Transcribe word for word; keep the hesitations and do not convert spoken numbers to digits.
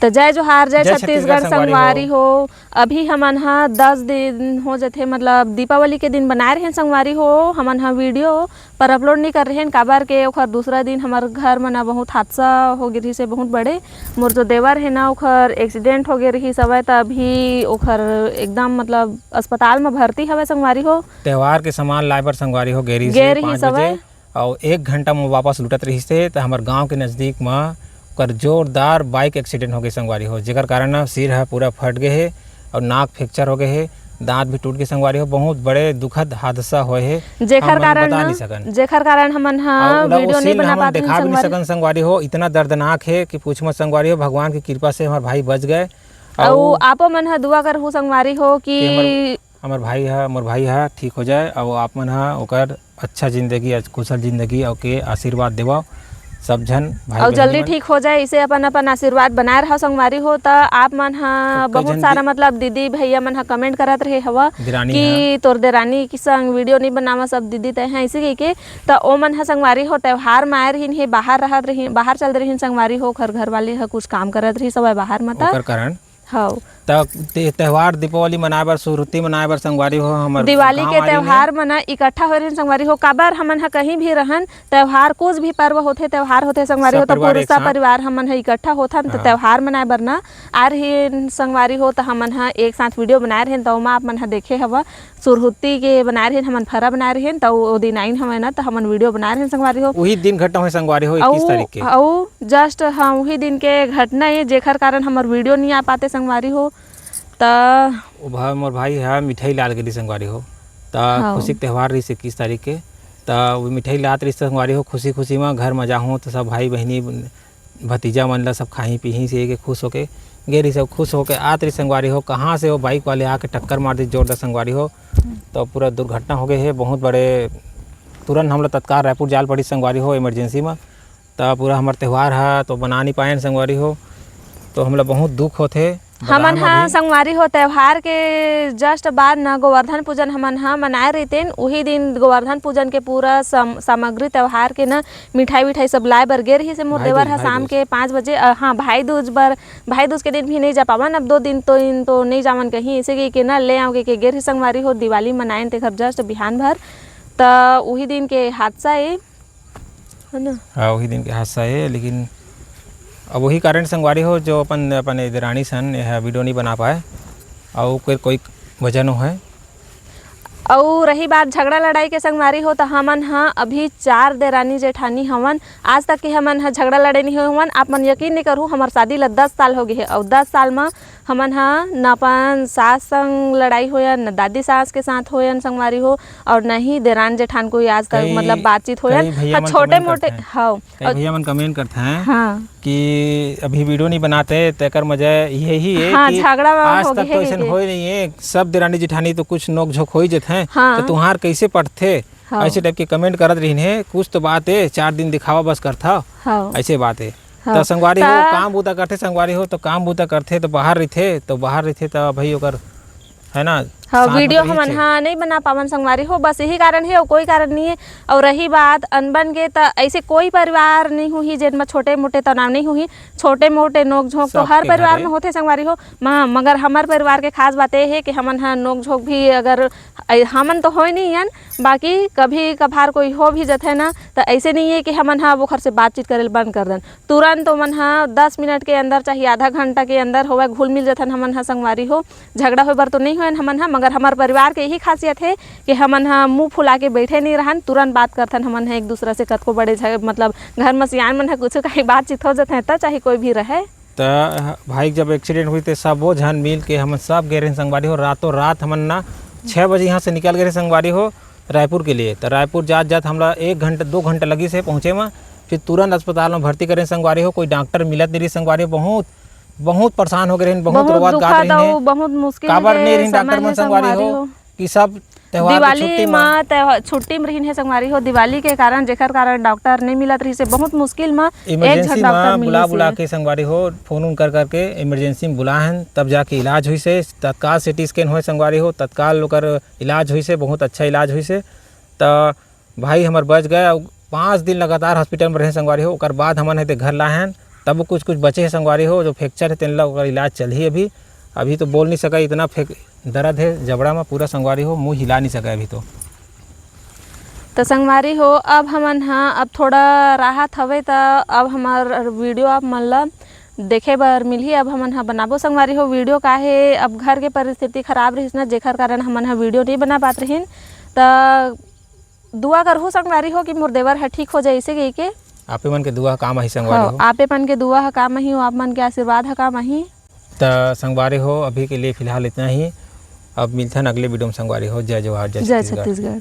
त जय जोहार, जय जय छत्तीसगढ़ छत्तीसगढ़ संगवारी संगवारी हो। हो। अभी हमन ह दस दिन हो जथे, मतलब दीपावली के दिन बनाए रहेन संगवारी हो, हमन ह वीडियो पर अपलोड नहीं कर रहेन, काबर के ओखर दूसरा दिन हमर घर म ना बहुत हादसा हो गे रहिस हे, बहुत बड़े। मोर जो देवर हे ना, ओखर एक्सीडेंट हो गे रहिस हवय, त अभी ओखर एकदम मतलब अस्पताल म भर्ती हवय संगवारी हो। त्योहार के सामान लाए बर संगवारी हो गे रहिस गे हे रहिस पाँच बजे। हवय। अउ एक घंटा म वापस लुटत रहिस हे, त हमर गांव के नजदीक म ओकर जोरदार बाइक एक्सीडेंट हो गे संगवारी हो, जेकर कारण न सिर ह पूरा फट गे हे अउ नाक फ्रैक्चर हो गे हे, दांत भी टूट गे संगवारी हो। बहुत बड़े दुखद हादसा होए हे, जेकर हमन कारण बता न, नहीं सकन। जेकर कारण हमन ह अउ ओला वीडियो उसी नहीं ल बना हमन पात हन देखा भी नहीं संगवारी। सकन संगवारी हो, इतना दर्दनाक हे कि पूछ मत संगवारी हो। भगवान की कृपा से हमर भाई बच गए। अउ अउ आपो मन ह दुआ करहु संगवारी हो कि कि हमर हमर भाई ह, मोर भाई ह ठीक हो जाए, अउ आप मन ह ओकर अच्छा जिंदगी, अच-, कुशल जिंदगी अउ के आशीर्वाद देवव, सब झन भाई अउ बहिनी जल्दी मन। ठीक हो जाए, इसे अपन, अपन आशीर्वाद बनाए रहव संगवारी हो। त आप मन ह अउ कई बहुत झन सारा दि- मतलब दीदी भैया मन ह कमेंट करत रहे हव दिरानी कि ह। तोर देरानी के संग वीडियो नहीं बनावा सब दीदी तय हैं, इसे कहिके। त ओ मन ह संगवारी हो, त्योहार म आए रहिन हे, बाहर रहत रहिन, बाहर चल दे रहिन संगवारी हो, ओखर घर वाले ह कुछ काम करत रहिस हवय बाहर म, त ओकर कारण हव। त ते-, त्योहार दीपावली मनाए बर, सुरहुत्ती मनाए बर संगवारी हो, हमर दिवाली गाँव के आ रहिन हे। त्योहार म ना इकट्ठा होए रहिन संगवारी हो। काबर हमन ह कहीं भी रहन, त्योहार कुछ भी पर्व होथे, त्योहार होथे संगवारी सब हो, त परिवार एक पूरा साथ। परिवार हमन ह इकट्ठा होथन, त हाँ। त्योहार मनाए बर ना आ रहिन संगवारी हो, त हमन ह एक साथ वीडियो बनाए रहिन, त ओमा आप मन ह देखे हव। सुरहुत्ती के बनाए रहेन, हमन फरा बनाए रहेन, त ओ दिन आइन हवय ना, त हमन वीडियो बनाए रहेन संगवारी हो। उही दिन घटना होय संगवारी हो, इक्कीस अउ, तारीख के। अउ just, हाँ, उही दिन के घटना ये, जेखर कारण हमर वीडियो नहीं आ पाते संगवारी हो। त ओ भा-, मोर भाई ह मिठाई लाल गे रहिस संगवारी हो, त हाँ। खुशी के त्योहार रहिस इक्कीस तारीख के, त वो मिठाई लात रहिस संगवारी हो, खुशी खुशी म घर म जाहूँ त सब भाई बहिनी भतीजा मन ल सब खाही पीही से के खुश होके गे रहिस, सब खुश होके आत रहिस संगवारी हो, कहाँ से वो बाइक वाले आके टक्कर मार दिस जोरदार संगवारी हो। हम्म। तो पूरा दुर्घटना हो गए हे बहुत बड़े। तुरंत हमला तत्काल रायपुर जाल पड़िस संगवारी हो, इमरजेंसी म। त पूरा हमर त्योहार ह तो बना नहीं पाएन संगवारी हो, तो हमला बहुत दुख होथे। हमन बताए म ह भी संगवारी हो, त्योहार के just बाद न गोवर्धन पूजन हमन ह मनाए रहितेन। उही दिन गोवर्धन पूजन के पूरा सम-, सामग्री त्योहार के न मिठाई विठाई सब लाए बर गे रहिस हे मोर भाई देवर दूज, ह भाई शाम दूज। के पाँच बजे, अ, हाँ, भाई दूज बर, भाई दूज के दिन भी नहीं जा पावन। अब दो दिन तो इन तो नहीं जावन कहीं, ऐसे कहिके न ले आव कहिके गे रहिस संगवारी हो, दिवाली मनाएन तेखर just बिहान भर। त उही दिन के हादसा ए, है ना? हाँ, वही दिन के हादसा है, लेकिन अब वही कारण संगवारी हो जो अपन, अपन ए देरानी सन यह वीडियो नहीं बना पाए, और कोई, कोई वजह नो है। अउ रही बात झगड़ा लड़ाई के संगवारी हो, त हमन ह अभी चार देरानी जेठानी हवन। आज तक के हमन ह झगड़ा लड़ाई नहीं होए हवन। आप मन यकीन नहीं करहु, हमर शादी ल दस साल हो गए हे, अउ दस साल म हमन ह न अपन सास संग लड़ाई होयन, न दादी सास के साथ होयन संगवारी हो, और न ही देरान जेठान कोई आज तक कई, मतलब बातचीत होयन। कई भैया हाँ, मन छोटे comment मोटे, करते हैं। हाँ। कई और भैया मन comment करते हैं हाँ। कि अभी वीडियो नहीं बनाते, तेकर वजह यही है हाँ, कि झगड़ा आज होगे तक तो है ऐसन के। होए नहीं है। सब देरानी जेठानी तो कुछ नोक झोंक हो ही जथे, हाँ। तो तुहार कैसे पटथे? हाँ। ऐसे टाइप के comment करत रहिन हे, कुछ तो बात है, चार दिन दिखावा बस करथा, हाँ। ऐसे बात है। हाँ। त संगवारी हो, त काम बूता करथे संगवारी हो, तो काम बूता करथे, तो बाहर रहिथे, तो बाहर रहिथे, त भाई ओकर, है ना, हाँ, साथ वीडियो बतरही हमन छे। हाँ नहीं बना पावन संगवारी हो, बस यही कारण है और कोई कारण नहीं है। और रही बात अनबन के, त ऐसे कोई परिवार नहीं हुई जेन म छोटे मोटे तनाव नहीं हुई। छोटे मोटे नोक झोंक तो सब हर के परिवार हरे। में होथे संगवारी हो, म-, मगर हमर परिवार के खास बात ये है कि हमन ह नोक झोंक भी अगर, ऐ-, हमन तो होए नहीं हन, बाकी कभी कभार कोई हो भी जथे ना, त ऐसे नहीं है कि हमन ह अब ओखर से बातचीत करे ल बंद कर देन। तुरंत ओमन ह दस मिनट के अंदर, चाहे आधा घंटा के अंदर होवय, घुल मिल जथन हमन ह संगवारी हो। झगड़ा होय बर तो नहीं होयन हमन ह, मगर हमर परिवार के यही खासियत हे कि हमन ह मुंह फुला के बैठे नहीं रहन, तुरंत बात करथन हमन ह एक दूसरा से। कतको बड़े झ-, मतलब घर म सियान मन ह कुछु काही बातचीत हो जथे, त चाहे कोई भी रहे। त भाई, जब एक्सीडेंट हुई, ते सबो झन मिल के हमन सब गे रहेन संगवारी हो। रातों रात हमन ना छः बजे यहाँ से निकल गे रहेन संगवारी हो, रायपुर के लिए। त रायपुर जात जात हमला एक घंटा, दो घंटा लगिस हे पहुँचे म। फिर तुरंत अस्पताल म भर्ती करेन संगवारी हो, कोई डॉक्टर मिलत नहीं रहिस संगवारी हो। बहुत, बहुत परेशान हो गे रहेन, बहुत बहुत रोवत गात दुखद रहेन हे। अउ बहुत मुश्किल काबर के नहीं रहिन डॉक्टर समय मन हे संगवारी संगवारी हो, हो। कि सब त्योहार के दिवाली छुट्टी म। म त्योहार छुट्टी म रहिन हे संगवारी हो, दिवाली के कारण, जेकर कारण डॉक्टर नहीं मिलत रहिस हे, बहुत मुश्किल म एक इमरजेंसी झन डॉक्टर म मिलिस बुला हे। बुला के संगवारी हो, फोन उन कर करके इमरजेंसी म बुलाए हन, तब जाके इलाज होइस हे। तत्काल सीटी स्कैन होए संगवारी हो, तत्काल ओकर इलाज होइस हे, बहुत अच्छा इलाज होइस हे। त भाई हमर बच गए, अउ पाँच दिन लगातार हॉस्पिटल में रहे संगवारी हो। ओकर बाद हमन हे ते घर लाए हन, त अब कुछ कुछ बचे हे संगवारी हो, जो फ्रैक्चर हे तेन ला ओकर इलाज चलही अभी। अभी तो बोल नहीं सका, इतना फेंक दर्द हे जबड़ा में पूरा संगवारी हो, मुंह हिला नहीं सका अभी तो। तो संगवारी हो, अब हमन ह अब थोड़ा राहत हवे, त अब हमार वीडियो आप मन ला देखे बर मिलही। अब हमन ह बनाबो संगवारी हो वीडियो, काहे अब घर के परिस्थिति खराब रहिस ना, जेकर कारण हमन ह वीडियो नहीं बना पात रहिन। त दुआ करहु संगवारी हो कि मोर देवर ह ठीक हो जाए, इसे कहिके। आपे मन के दुआ ह काम आही संगवारी हाँ, हो। आपे मन के दुआ ह काम आही, आप मन के आशीर्वाद ह काम आही। त संगवारी हो, अभी के लिए फिलहाल इतना ही। अब मिलथन अगले वीडियो में संगवारी हो। जय जोहार, जय जय छत्तीसगढ़। छत्तीसगढ़।